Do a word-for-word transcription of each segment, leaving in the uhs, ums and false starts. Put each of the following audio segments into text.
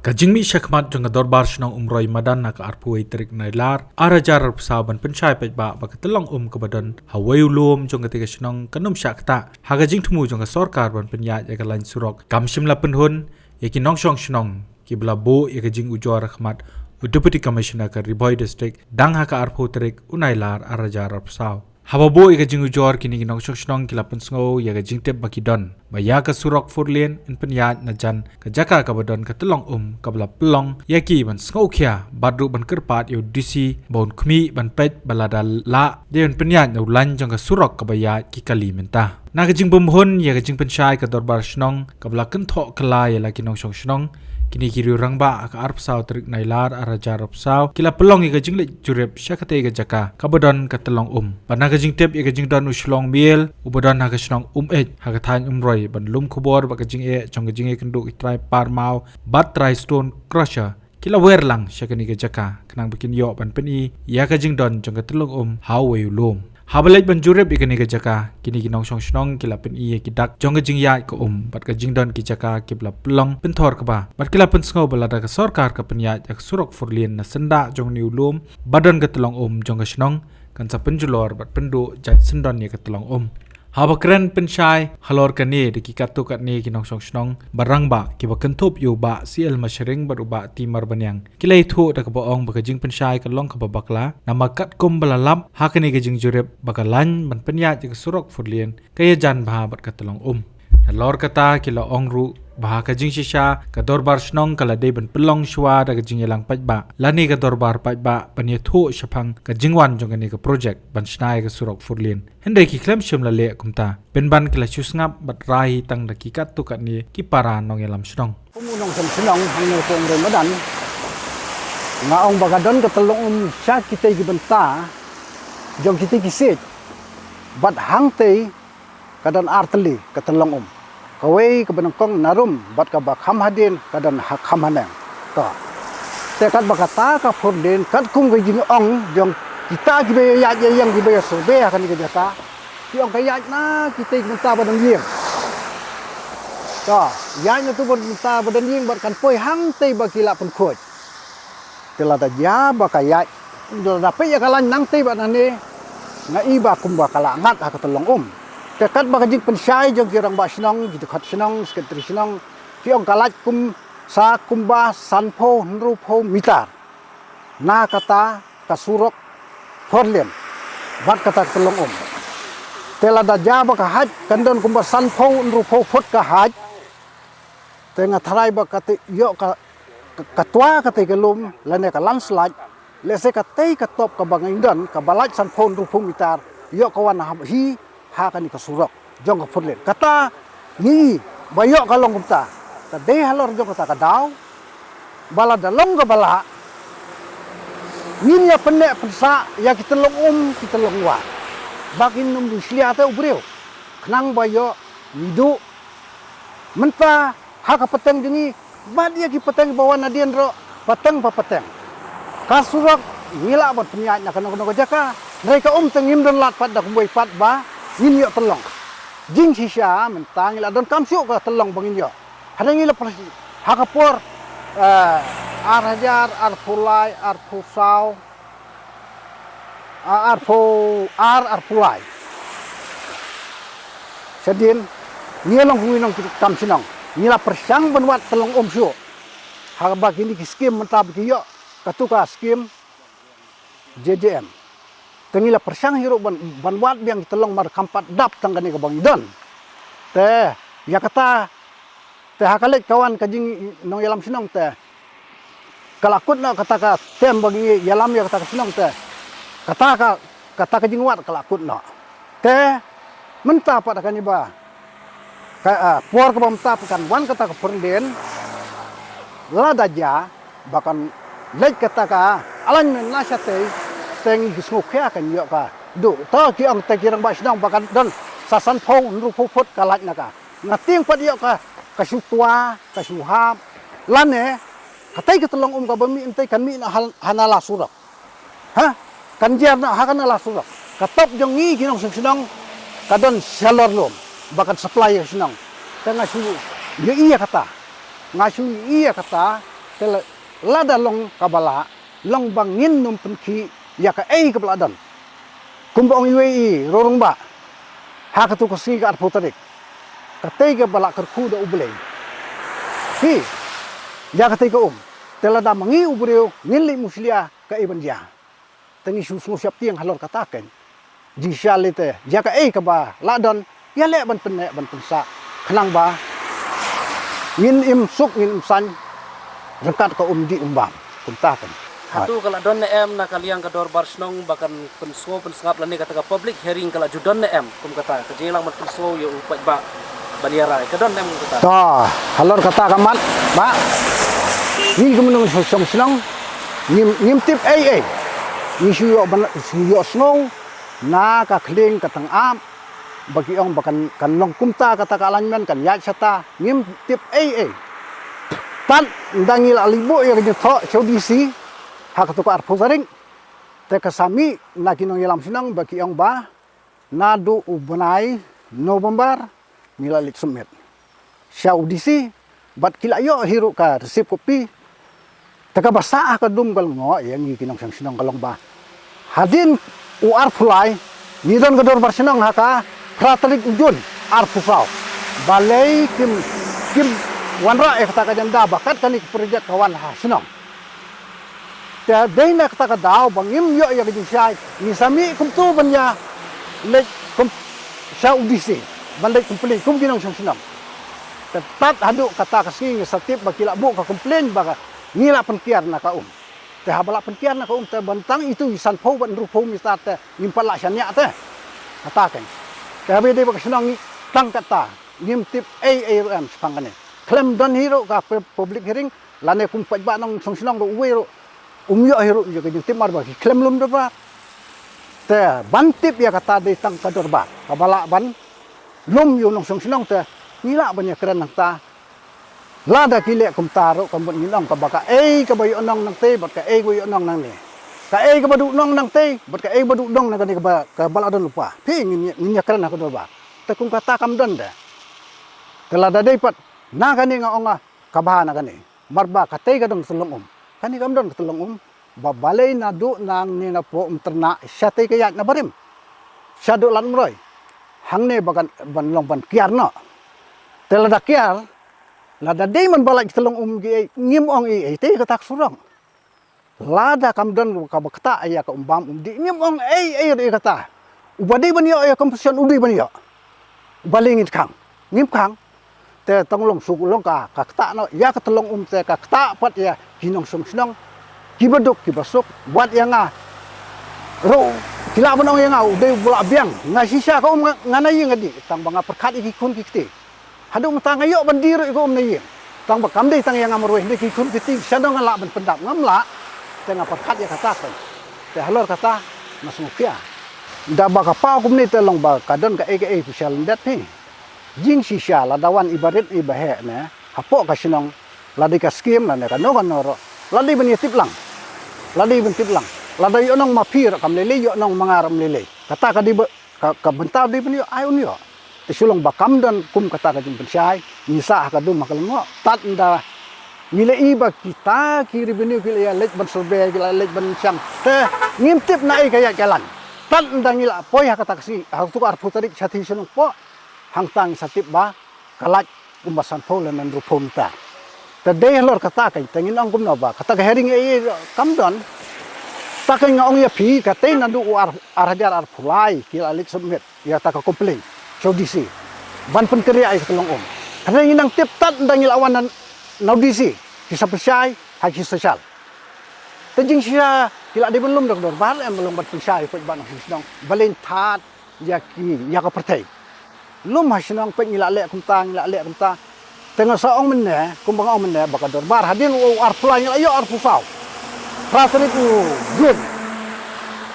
Ka jingmih shakhmat jong ka Dorbar Shnong Umroi Madan ha ka arphew wei tarik Nailar ar hajar arphew saw ban pynshai paidbah ba ka tyllong um kaba don ha wei u lum jong katei ka shnong kan ym shah ktah ha ka jingthmu jong ka sorkar ban pynïaid ïa ka lain surok. Kam shym la pynhun ïa ki nongshong shnong kiba la buh ïa ka jingujor ha khmat u Deputy Commissioner ka Ri Bhoi District dang ha ka arphew tarik u Nailar ar hajar arphew saw. Haba buh ïa ka jingujor, kine ki nongshong shnong ki la pynsngew ïa ka jingtip ba ki don ba ïa ka surok four lane yn pynïaid na jan ka jaka kaba don ka tyllong um kaba la pynlong ïa ki ban sngewkhia bad ruh ban kyrpad ïa u D C ba un khmih ban peit ba lada lah dei ban pynïaid na u lain jong ka surok kaba ïaid ki kali mynta. Na ka jingbymhun ïa ka jingpynshai ka Dorbar Shnong kaba la kynthoh kylla ïa la ki nongshong shnong, kine ki riew rangbah ha ka arphew saw tarik Nailar ar hajar arphew saw ki la pynlong ïa ka jingleit jurip sha katei ka jaka kaba don ka tyllong um. Bad na ka jingtip ïa ka jingdon u shlong miel uba don ha ka shnong Umeit ha ka thaiñ Umroi ban lum khubor bad ka jingeh jong ka jingïakynduh ki trai par maw bad trai stone crusher, ki la wer lang sha kane ka jaka khnang ba kin ïoh ban pyni ïa ka jingdon jong ka tyllong um ha uwei u lum. Haba leit ban jurip ïa kane ka jaka, kine ki nongshong shnong ki la pyni ïa ki dak jong ka jingïaid ka um bad ka jingdon ki jaka kiba la pynlong pynthor kaba, bad ki la pynsngew ba lada ka sorkar ka pynïaid ïa ka surok four lane na syndah jong une u lum ba don ka tyllong um jong ka shnong, kan sa pynjulor bad pynduh jait syndon ïa ka tyllong um. Haba kren pynshai halor kane da ki katto katne ki nongshong shnong bad rangbah kiba kynthup ïa u Bah C L Mashering bad u Bah T Marbaniang, ki la ïathuh da kaba ong ba ka jingpynshai ka long kaba bakla namar katkum ba la lap ha kane ka jingjurip ba ka lain ban pynïaid ïa ka surok four lane ka ïajan bha bad ka tyllong um. Nalor kata ki la ong ruh ba ha ka jingshisha ka Dorbar Shnong ka la dei ban pynlong shuwa da ka jingïalang paidbah lane ka Dorbar Paidbah ban ïathuh shaphang ka jingwan jong kane ka projek ban shna ïa ka surok four lane. Hynrei ki khlem shym la leh kumta, pynban ki la shu sngap bad rai hi tang da ki katto katne ki para nongïalam shnong. Kum u nongïalam shnong hangne ha Umroi Madan, nga ong ba ka don ka tyllong um sha kitei ki bynta jong kitei ki siej. Bad hangtei ka don ar tylli ka tyllong um. Kawei kaba nyngkong narum bad kaba kham hadien ka don ha kham haneng. To. Te katba kata ka four lane katkum ka jingong jong kita kiba ïaid ïa ïeng kiba ïa survey ha kane ka jaka, ki ong ka ïaid na kitei ki bynta ba don ïing. To, ïaid na tu bynta ba don ïing bad kan poi hangtei ba ki la pynkhuid. Te lada jia ba ka ïaid, lada peit ïa ka lain nangtei bad nangne, nga i ba kumba ka la ngat ha ka tyllong um. Te katba ka jingpynshai jong ki rangbah shnong, ki dkhot shnong, secretary shnong, ki ong ka lait kum sa kumba sanphew hynriewphew mitar na kata ka surok four lane bad kata ka tyllong um. Te lada jia ba ka height kan don kumba sanphew hynriewphew foot ka height, te nga tharai ba kata ïoh ka, ka, ka twa katei ka lum lane ka landslide, lehse katei ka top kaba ngin don kaba lait sanphew hynriewphew mitar ïoh ka wan ha hi ha kane ka surok jong ka four lane. Kata ngi ba ïoh ka long kumta. Te dei halor jong kata ka daw ba lada long kaba lah, ngin ïa pynneh pynsah ïa ki tyllong um ki tyllong wah ba kin ym duh shlia te u briew khnang ba ïoh ngi duh mynta ha ka pateng jong ngi bad ïa ki pateng ba wan hadien ruh, pateng pa pateng. Ka surok ngi lah ban pynïaid na kano kano ka jaka, hynrei ka um te ngim don lad pat da kumwei pat ba ngin ïoh tyllong. Jingshisha mynta ngi la donkam shuh ka tyllong ba ngin ïoh. Hynrei ngi la pyrshah ha ka por, eh, ar hajar arphew lai, arphew saw, a, arphew ar, arphew lai. Shadien ngi long kum ki nongkam shnong, ngi la pyrshang ban wad tyllong um shuh. Haba kine ki skim mynta ba ki ïoh katu ka skim J J M. Te ngi la pyrshang hi ruh ban, ban wad biang ki tyllong mar kam pat dap tang kane kaba ngi don. Te ïa kata, te ha ka leit ka wan ka jingnongïalam shnong te ka la kut noh kata ka tem ba ngi ïalam ïa kata ka shnong te kata ka, kata ka jingwad ka la kut noh. Te mynta pat ha kane ba ka, ah, por kaba mynta pat kan wan kata ka four lane, lada jia ba kan leit kata ka alignment na shatei, te ngi sngewkhia kan ïoh ka duh. To ki ong te ki rangbah shnong ba kan don sa sanphew hynriewphew foot ka lait na ka. Nga tieng pat ïoh ka, ka shu twa, ka shu hap. Lane katei ka tyllong um kaba mih, ym tei kan mih na ha, ha na la surok. Ha? Kan jer noh ha ka na la surok. Ka top jong ngi ki nongshong shnong ka don shalor lum ba kan supply ïa ka shnong. Te nga shu ïohi ïa kata. Nga shu ïohi ïa kata. Te la, lada long kaba lah, long ba ngin nym pynkhih ïa kaei kaba la don. Kumba ong iwei i rurung ba, ha katu ka sngi ka arphew tarik, katei kaba la kyrkhu da U Blei, hi, ïa katei ka um. Te lada ma ngi u briew ngin leit mushlia kaei ban jia. Te ngi shu sngewsih shaptieng halor kata keiñ. Jingshisha lei te, ïa kaei kaba la don, ïaleh ban pynneh ban pynsah, khnang ba ngin im suk ngin im saiñ ryngkat ka um dih um bam. Kumta keiñ. Hato ka la don ne em na ka liang ka dorbar shnong ba kan pynsngew pynsngap lane kata ka public hearing ka la ju don ne em, kum kata ka jingïalang ban pynsngew ïa u paidbah ban ïarai, ka don ne em kum kata? To, halor kata ka mat, bah, ngi kum u nongshong shnong ngim, ngim tip ei ei. Ngi shu ïoh ban, shu ïoh sngew na ka khlieng ka tang ap ba ki ong ba kan, kan long kumta kata ka alignment, kan ïaid shata, ngim tip ei ei. Tad nda ngi la leit buh ïa ka jingthoh sha u D C ha katu ka arphew tarik, te ka sa mih na ki nongïalam shnong ba ki ong ba naduh u bnai November ngi la leit submit sha u D C, bad ki la ïoh hi ruh ka receipt copy. Te kaba sah ha ka dum ka lyngngoh ïa ngi ki nongshong shnong ka long ba hadien u arphew lai ngi don ka dorbar shnong ha ka phra tarik u Jun arphew saw. Balei kim, kim wanrah ïa kata ka janda ba kat kane ka project ka wan ha shnong? Te dei na kata ka daw ba ngim ïoh ïa ka jingshai, ngi sa mih kumtu ban ïa leit kum sha u D C ban leit complain kum ki nongshong shnong. Te tad haduh kata ka sngi ngi sa tip ba ki la buh ka complain ba ka, ngi la pynkiar na ka um. Te haba la pynkiar na ka um te ban tang itu i sanphew bad hynriewphew meter te ngim pat lah shaniah te. Kata keiñ. Te haba ïadei bad ka shnong ngi tang kata, ngim tip ei ei ruh em shaphang kane. Khlem don hi ruh ka pu-, public hearing lane kum paidbah nongshong shnong ruh uwei ruh um ïoh hi ruh ïa ka jingtip namar ba ki khlem lum dorbar. Te ban tip ïa kata dei tang ka dorbar kaba lah ban lum ïa u nongshong shnong te ngi lah ban ïakren nangta. Lada ki leh kumta ruh ka mut ngin ong kaba kaei kaba ïoh nong nangtei bad kaei kaba ïoh nong nangne, kaei kaba duh nong nangtei bad kaei kaba duh nong na kane kaba, kaba la don lypa. Phi ngin, ngin ïakren ha ka dorbar. Te kum kata kam don de. Te lada dei pat na kane nga ong nga kaba na kane. Namar ba katei ka don ka tyllong um. Kane kam don ka tyllong um. Ba balei naduh nangne na Pohmyntrah shatei ka ïaid na barim, shaduh Lad Mroi, hangne ba kan ban long ban kiar noh. Te lada kiar, lada dei man ba lait ka tyllong um ki ei, ngim ong ei ei te kata ka surok. Lada kam don kaba ktah ïa ka um bam um dih, ngim ong ei ei ruh ïa kata. Uba dei ban ïoh ïa compensation u dei ban ïoh. Balei ngin khang? Ngim khang. Te tang long suk long ka, ka ktah noh ïa ka tyllong um te ka ktah pat ïa ki nongshong shnong kiba duk kiba suk. Bad ïa nga ruh ki lah ban ong ïa nga u dei u ba la biang. Nga shisha ka um nga, nga na ïing nga dih tang ba nga pyrkhat ïa ki khun ki kti. Haduh mynta nga ïoh ban die ruh ïa ka um na ïing. Tang ba kam dei tang ïa nga marwei, hynrei ki khun ki kti sha dong nga lah ban pyndap, ngam lah. Te nga pyrkhat ïa kata kan. Te halor kata nga sngewkhia. Da ba ka paw kumne te long ba ka don kaei kaei phi sha lyndet phi. Jingshisha lada wan iba rit iba heh ne hapoh ka shnong, la dei ka skim lane kano kano ruh, la dei ban ïa tip lang. La dei ban tip lang. Lada ïoh nong ma phi ruh kam lei lei, ïoh nong ma nga ruh kam lei lei. Kata ka dei ba ka, ka bynta dei ban ïoh ai un ïoh. Te shu long ba kam don kum kata ka jingpynshai, ngi sah ha ka dum ha ka lyngngoh. Tad nda ngi la i ba kita ki revenue ki la ïa leit ban survey, ki la leit ban shang. Te ngim tip na ei ka ïaid ka lan. Tad nda ngi la poi ha kata ka sngi, ha katu ka arphew tarik sha thie shnong poh. Hangta ngi sa tip ba ka lait kumba sanphew lane hynriewphew meter. Te dei halor kata keiñ te ngin ong kumno ba kata ka hearing ei ei kam don. Ta keiñ nga ong ïa phi katei naduh u ar, ar hajar arphew lai ki la leit submit ïa kata ka complaint sha u D C ban pynkynriah ïa ka tyllong um. Hynrei ngi nang tip tad nda ngi la wan na, na u D C ki sa pynshai ha ki social. Te jingshisha ki la dei ban lum da ka dorbar em, ba long ban pynshai ïa u paidbah nongshong shnong. Balei thad ïa ki, ïa ka pyrthei. Lum ha shnong peit ngi la leh kumta, ngi la leh kumta. Te nga sa ong mynne, kumba nga ong mynne ba ka dorbar hadien u arphew lai ngi la ïoh arphew saw. Phra tarik u Jun.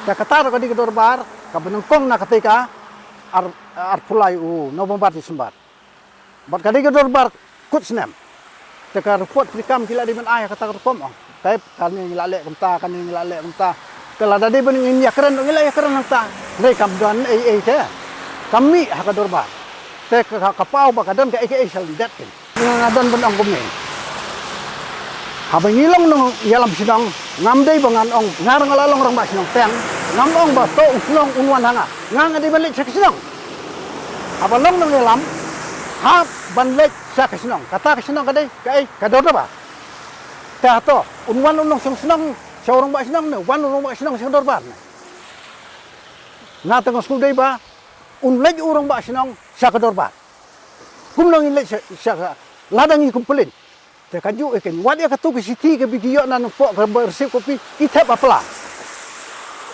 Te kata ruh ka dei ka dorbar kaba nyngkong na katei ka ar, arphew lai u November December. Bad ka dei ka dorbar kut snem. Te ka report treikam ki la dei ban ai ha kata ka rukom ong. Kaei kane ngi la leh kumta, kane ngi la leh kumta. Te lada dei ban ngin ïakren ruh ngi la ïakren hangta. Hynrei kam don ei ei te. Kam mih ha ka dorbar. Te ka, ka, ka paw ba ka don kaei kaei sha lyndet te. Nga, nga don ban ong kumne. Haba ngi long nongïalam shnong, ngam dei ba ngan ong, nga ruh nga la long rangbah shnong teng, ngam ong ba to u shnong un wan ha nga. Nga nga dei ban leit sha ka shnong. Haba long nongïalam, hap ban leit sha ka shnong. Kata ka shnong ka dei kaei, ka dor dorbar. Te hato un wan u nongshong shnong sha u rangbah shnong ne, wan u rangbah shnong sha ka dorbar ne? Nga te nga sngewdei ba un leit u rangbah shnong sha ka dorbar. Kumno ngin leit sha, sha ka, lada ngi complain. Te kajuh ïa ka, wat ïa katu ka shithi kaba ki ïoh na nongpoh kaba receive copy, ki thep ha pla.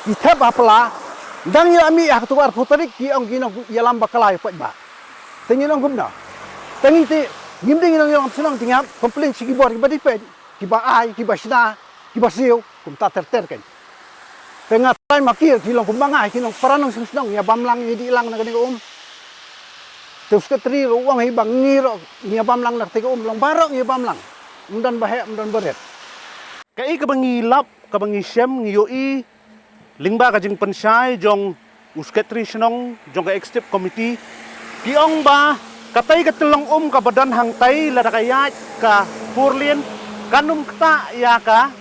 Ki thep ha pla, dang ïa mih ha katu ka arphew tarik, ki ong ki nongïalam bakla ïa u paidbah. Te ngin ong kumno? Te ngi te, ngim dei ngi nongïalam shnong te ngi hap complain sha ki bor kiba dei peit, kiba ai, kiba shna, kiba siew, kumta ter ter kein. Te nga trai ma ki, ki long kumba nga, ki nongpra nongshong shnong, ngi ïa bam lang, ngi dih lang na kane ka um. Te u secretary ruh u ong hi ba ngi ruh ngi ïa bam lang na kata ka um, long baroh ngi ïa bam lang. Ym don ba heh, ym don ba rit. Kaei kaba ngi lap, kaba ngi shem, ngi ïohi lyngba ka jingpynshai jong u secretary shnong jong ka executive committee, ki ong ba katei ka tyllong um kaba don hangtei, lada ka ïaid ka four lane, kan ym ktah ïa ka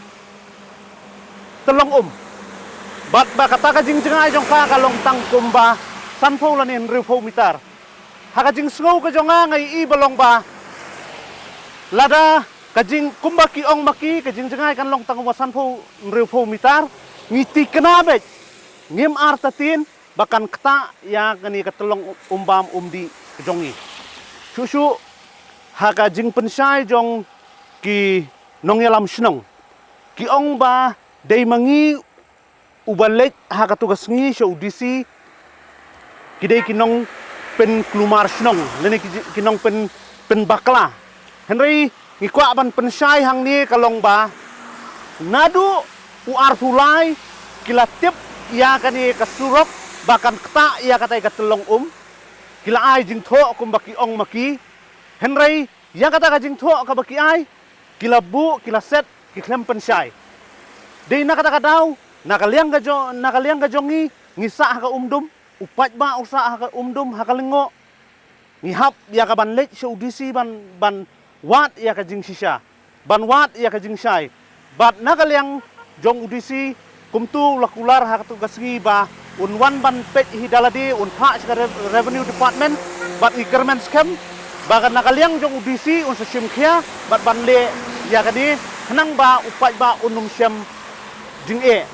tyllong um. Bad ba kata ka jingjngai jong ka ka long tang kumba sanphew lane hynriewphew mitar. Ha ka jingsngew ka jong nga, nga ïohi ba long ba lada ka jing, kumba ki ong ma ki, ka jingjngai kan long tang kumba sanphew hynriewphew mitar, ngi tikna beit, ngim artatien ba kan ktah ïa kane ka tyllong um bam um dih ka jong ngi. Shuh shuh ha ka jingpynshai jong ki nongïalam shnong, ki ong ba dei ma ngi uba leit ha katu ka sngi sha u D C, ki dei ki nongpynkulmar shnong lane ki, ki nongpyn, pynbakla. Hynrei ngi kwah ban pynshai hangne ka long ba naduh u arphew lai ki la tip ïa kane ka surok ba kan ktah ïa katei ka tyllong um, ki la ai jingthoh kumba ki ong ma ki. Hynrei ïa kata ka jingthoh kaba ki ai, ki la buh, ki la set, ki khlem pynshai. Dei na kata ka daw, na ka liang ka jong, na ka liang ka jong ngi, ngi sah ha ka umdum, u paidbah u sah ha ka umdum, ha ka lyngngoh. Ngi hap ïa ka ban leit sha u D C ban, ban wad ïa ka jingshisha, ban wad ïa ka jingshai. Bad na ka liang jong u D C, kumtu la kular ha katu ka sngi ba un wan ban peit hi da lade, un phah sha ka Rev-, Revenue Department, bad ngi kyrmen skhem ba ka, na ka liang jong u D C un sa shim khia bad ban leh ïa kane, khnang ba u paidbah un ym shem jingeh.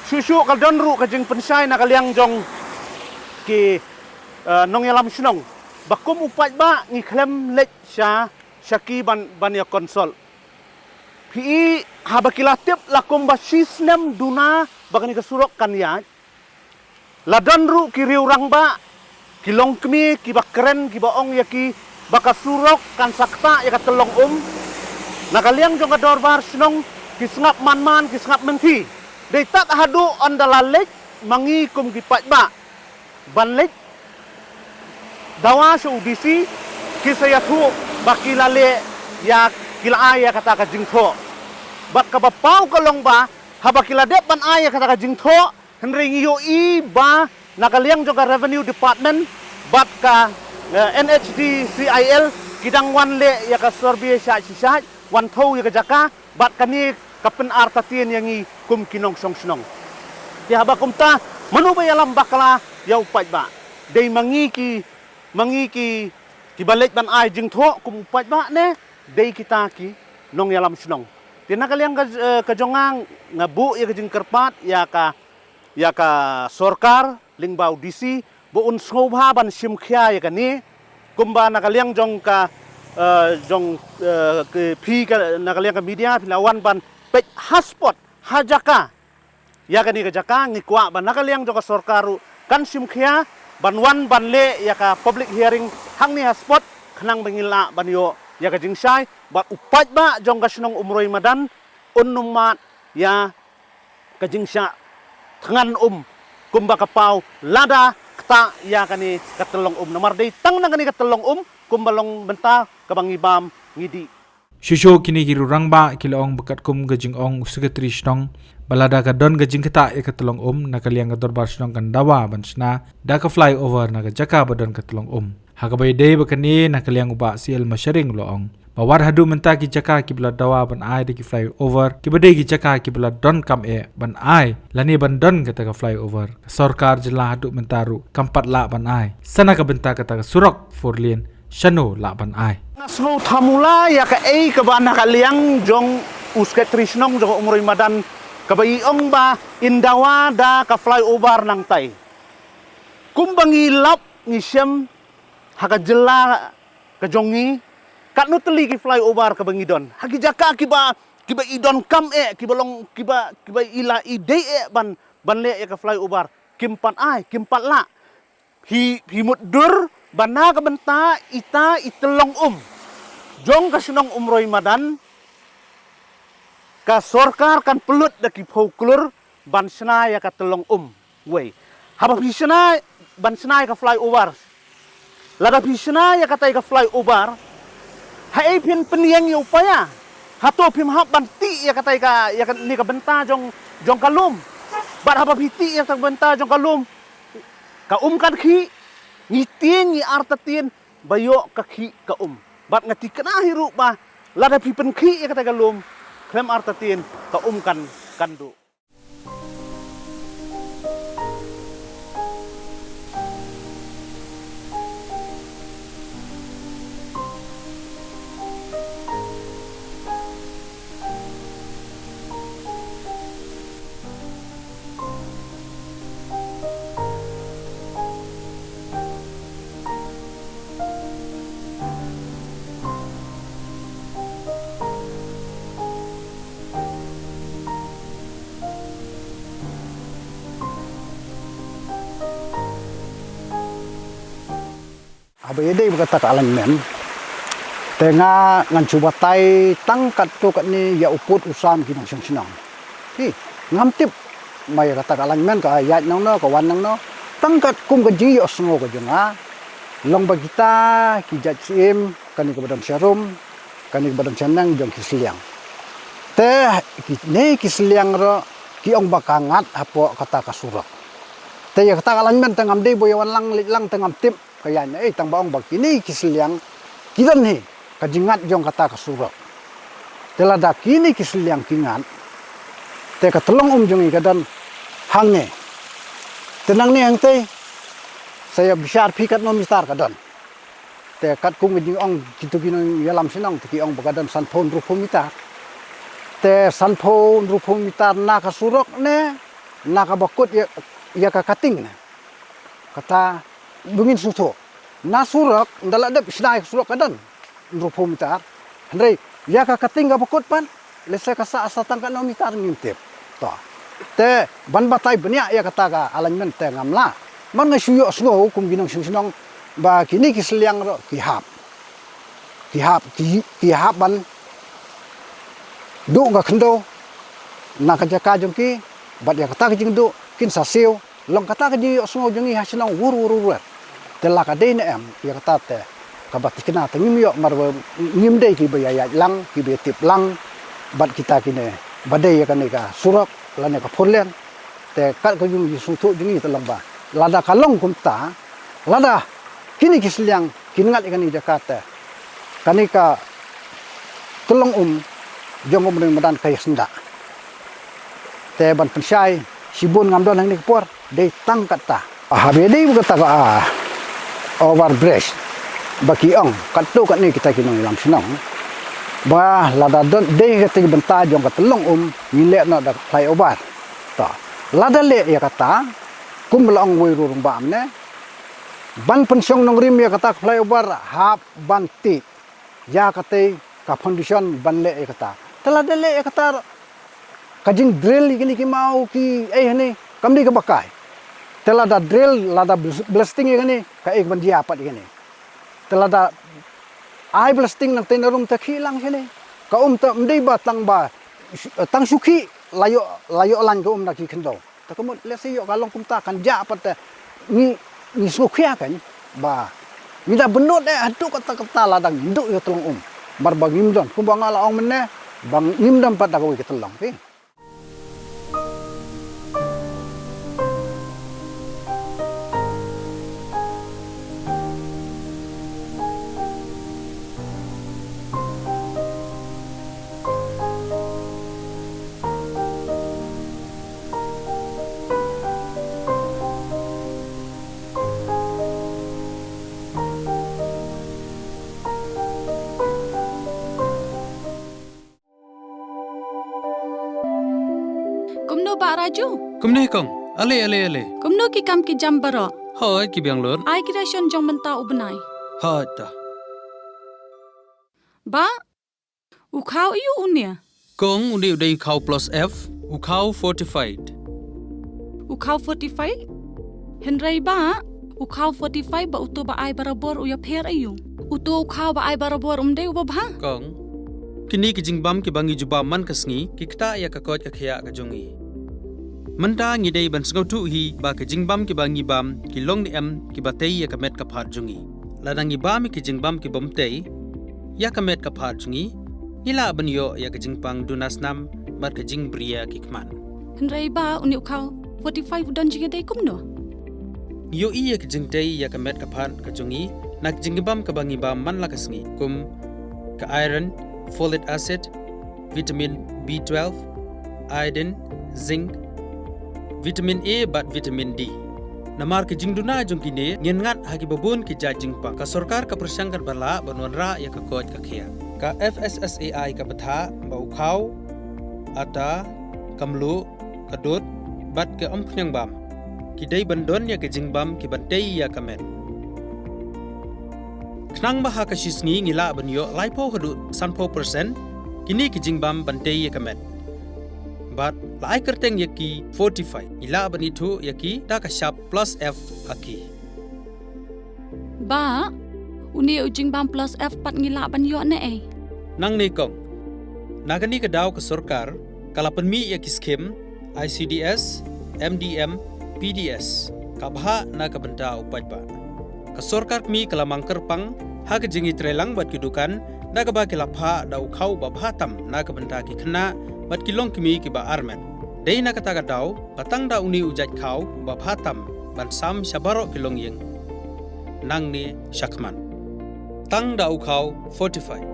Shuh shuh ka don ruh ka jingpynshai na ka liang jong ki, eh, nongïalam shnong ba kum u paidbah ngi khlem leit sha, sha ki ban, ban ïa consult. Phi i, haba ki la tip la kumba shi snem duna ba kane ka surok kan ïaid, la don ruh ki riew rangbah, ki longkmie, kiba kren, kiba ong ïa ki ba ka surok kan sa ktah ïa ka tyllong um. Na ka liang jong ka dorbar shnong ki sngap man man, ki sngap mynthi. Dei tad haduh ynda la leit ma ngi kum ki paidbah ban leit dawa sha u D C, ki sa ïathuh ba ki la leh ïa, ki la ai ïa kata ka jingthoh. Bad kaba paw ka long ba haba ki la dep ban ai ïa kata ka jingthoh, hynrei ngi ïohi ba na ka liang jong ka Revenue Department bad ka, eh, N H D C I L ki dang wan leh ïa ka survey shai shi shai, wan thew ïa ka jaka, bad kane ka pynartatien ïa ngi kum ki nongshong shnong. Te haba kumta, mano ba ïalam bakla ïa u paidbah? Dei ma ngi ki, ma ngi ki, kiba leit ban ai jingthoh kum u paidbah ne dei kita ki nongïalam shnong? Te na ka liang ka, eh, ka jong nga, nga buh ïa ka jingkyrpad ïa ka, ïa ka sorkar lyngba u D C ba un sngewbha ban shim khia ïa kane, kumba na ka liang jong ka, eh, jong, eh, ki, phi ka, na ka liang ka media phi la wan ban peit ha spot, ha jaka. Ïa kane ka jaka ngi kwah ba na ka liang jong ka sorkar ruh kan shim khia ban wan ban leh ïa ka public hearing hangne ha spot, khnang ba ngin lah ban ïoh ïa ka jingshai bad u paidbah jong ka shnong Umroi Madan un ym mad ïa ka jingshah thngan um kumba ka paw lada ktah ïa kane ka tyllong um. Namar dei tang na kane ka tyllong um kumba long mynta kaba ngi bam ngi dih. Shuh shuh kine ki riew rangbah ki la ong ba katkum ka jingong u secretary shnong ba lada ka don ka jingktah ïa ka tyllong um, na ka liang ka dorbar shnong kan dawa ban shna da ka flyover na ka jaka ba don ka tyllong um. Ha kaba ïadei bad kane, na ka liang u Bah C L Masharing u la ong Ba wat haduh mynta ki jaka kiba la dawa ban ai da ki flyover, kiba dei ki jaka kiba la donkam eh ban ai lane ban don kata ka flyover, ka sorkar jylla haduh mynta ruh kam pat lah ban ai. Sa na ka bynta kata ka surok four lane, shano lah ban ai. Nga sngew thamula ïa kaei kaba na ka liang jong u Secretary Shnong jong ka Umroi Madan kaba i ong ba yn dawa da ka flyover nangtai. Kumba ngi lap ngi shem ha ka jylla ka jong ngi, katno tylli ki flyover kaba ngi don ha ki jaka kiba, kiba i donkam eh, kiba long, kiba, kiba i la i dei eh ban, ban leh ïa ka flyover, kim pat ai, kim pat lah. Phi, phi mutdur ba na ka bynta ita i tyllong um jong ka shnong Umroi Madan, ka sorkar kan pynlut da ki phew klur ban shna ïa ka tyllong um. Wei, haba phi shna, ban shna ïa ka flyover, lada phi shna ïa katai ka flyover, haei phin pynïeng ïa u paia? Hato phim hap ban tih ïa katai ka, ïa kane ka bynta jong, jong ka lum? Bad haba phi tih ïa ka bynta jong ka lum, ka um kan khih. Ngi tieng ngi artatien ba ïoh ka khih ka um. Bad nga thikna hi ruh ba lada phi pynkhih ïa katai ka lum khlem artatien, ka um kan, kan duh. Haba ïadei bad kata ka alignment, te nga ngan shu batai tang katto katne ïa u pud u sam ki nongshong shnong. Hi, ngam tip ma ïa kata ka alignment ka ïaid nangno, ka wan nangno, tang katkum ka jingïohsngew ka jong nga, long ba kita ki jait syiem, kane kaba don sharum, kane kaba don shaneng jong ki sliang. Te kine ki sliang ruh ki ong ba ka ngat hapoh kata ka surok. Te ïa kata ka alignment te ngam dei ba ïa wan lang leit lang te ngam tip. Ka ïaid na ei, tang ba ong ba kine ki sliang ki don hi ka jingngat jong kata ka surok. Te lada kine ki sliang ki ngat, te ka tyllong um jong ngi ka don hangne. Te nangne hangtei sa ïa bishar phi katno mitar ka don. Te katkum ka jingong kito ki nongïalam shnong te ki ong ba ka don sanphew hynriewphew mitar. Te sanphew hynriewphew mitar na ka surok ne na kaba kut ïa, ïa ka cutting ne. Kata ba ngin sngewthuh. Na surok, ynda la dep shna ïa ka surok ka don hynriewphew mitar. Hynrei ïa ka cutting kaba kut pat, lehse ka sah sa tang katno mitar ngim tip. To. Te ban batai bniah ïa kata ka alignment te ngam lah. Man nga shu ïohsngew kum ki nongshong shnong ba kine ki sliang ruh ki hap. Ki hap, ki, ki hap ban duh ka khyndew na ka jaka jong ki, bad ïa kata ka jingduh kin sa siew. Long kata ka jingïohsngew jong ngi ha shnong wur wur wur. Te la ka dei ne em ïa kata te kaba thikna te ngim ïoh, mar ba ngim dei kiba ïa ïaid lang, kiba ïa tip lang bad kita kine ba dei ïa kane ka surok lane ka four lane. Te kat ka jong ngi sngewthuh jong ngi te long ba lada ka long kumta, lada kine ki sliang kin ngat ïa kane ka jaka te kane ka tyllong um jong ka Umroi Madan ka ïa syndah. Te ban pynshai shibun ngam don hangne ka por, dei tang kata. Haba ïadei bad kata ka, ah, over bridge ba ki ong katto katne kita ki nongïalam shnong ba lada don dei kata ki bynta jong ka tyllong um ngin leh noh da ka flyover. To, lada leh ïa kata, kum ba la ong uwei u rangbah mynne, ban pynshong nongrim ïa kata ka flyover hap ban tih ïa katei ka foundation ban leh ïa kata. Te lada leh ïa kata, ka jingdrill ïa kine ki maw ki ei hangne kam dei kaba kai. Te lada drill, lada bl-, blasting ïa kane, kaei kaban jia pat ïa kane? Te lada ai blasting nangtei na rum te khih lang ïa kane. Ka um te ym dei ba tang ba, tang shu khih la ïoh, la ïoh lain ka um na ki khyndew. Te ka mut lehse ïoh ka long kumta kan jia pat te ngi, ngi sngewkhia kan ba ngi da bynnud eh haduh katta katta lada ngin duh ïa ka tyllong um. Mar ba ngim don, kumba nga la ong mynne, ba ngim don pat da kawei ka tyllong, phi. Bah Raju. Kumne kong. Ale, ale, ale. Kumno ki kam ki jam baroh? Hooid, ki biang lut. Ai ki ration jong mynta u bnai. Hooid ta. Bah, u khaw aiu une? Kong, une u dei u khaw plus F, u khaw fortified. U khaw fortified? Hynrei bah, u khaw fortified bad uto ba ai barabor u ïapher aiu? Uto u khaw ba ai barabor um dei uba bha? Kong, kine ki jingbam kiba ngi ju bam man ka sngi ki ktah ïa ka koit ka khiah ka jong ngi. Mynta ngi dei ban sngewthuh hi ba ki jingbam kiba ngi bam ki long ne em kiba tei ïa ka met ka phad jong ngi. Lada ngi bam ïa ki jingbam kibym tei ïa ka met ka phad jong ngi, ngi lah ban ïoh ïa ka jingpang duna snam bad ka jingbriew ki khmat. Hynrei bah, une u khaw fortified u don jingïadei kumno? Ngi ïohi ïa ka jingtei ïa ka met ka phad ka jong ngi na ka jingbam kaba ngi bam man la ka sngi, kum ka iron, folic acid, vitamin B twelve, iodine, zinc, vitamin A bad vitamin D. Namar ka jingduna jong kine, ngin ngat ha kiba bun ki jait jingpang. Ka sorkar ka pyrshang katba lah ban wanrah ïa ka koit ka khiah. Ka F S S A I ka batai ba u khaw, ata, ka mluh, ka dud bad ka umphniang bam ki dei ban don ïa ka jingbam kiban tei ïa ka met. Khnang ba ha ka shi sngi ngi lah ban ïoh laiphew haduh sanphew percent kine ki jingbam ban tei ïa ka met. Bad la ai kyrteng ïa ki fortified, ngi lah ban ithuh ïa ki da ka shap plus F ha ki. Bah, une u jingbam plus F pat ngi lah ban ïoh ne ei? Nangne kong, na kane ka daw ka sorkar ka la pynmih ïa ki skhim I C D S, M D M, P D S, ka bhah na ka bynta u paidbah. Ka sorkar kmie ka la mang kyrpang ha ka jingïatreilang bad ki dukan, da kaba ki la phah da u khaw uba bha tam na ka bynta ki khynnah bad ki longkmie kiba armet. Dei na kata ka daw ba tang da une u jait khaw uba bha tam ban sam sha baroh ki longïing nangne shakhmat. Tang da u khaw fortified.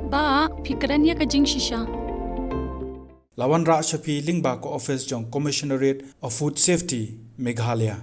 Bah, phi kren ïa ka jingshisha. La wanrah sha phi lyngba ka office jong Commissionerate of Food Safety, Meghalaya.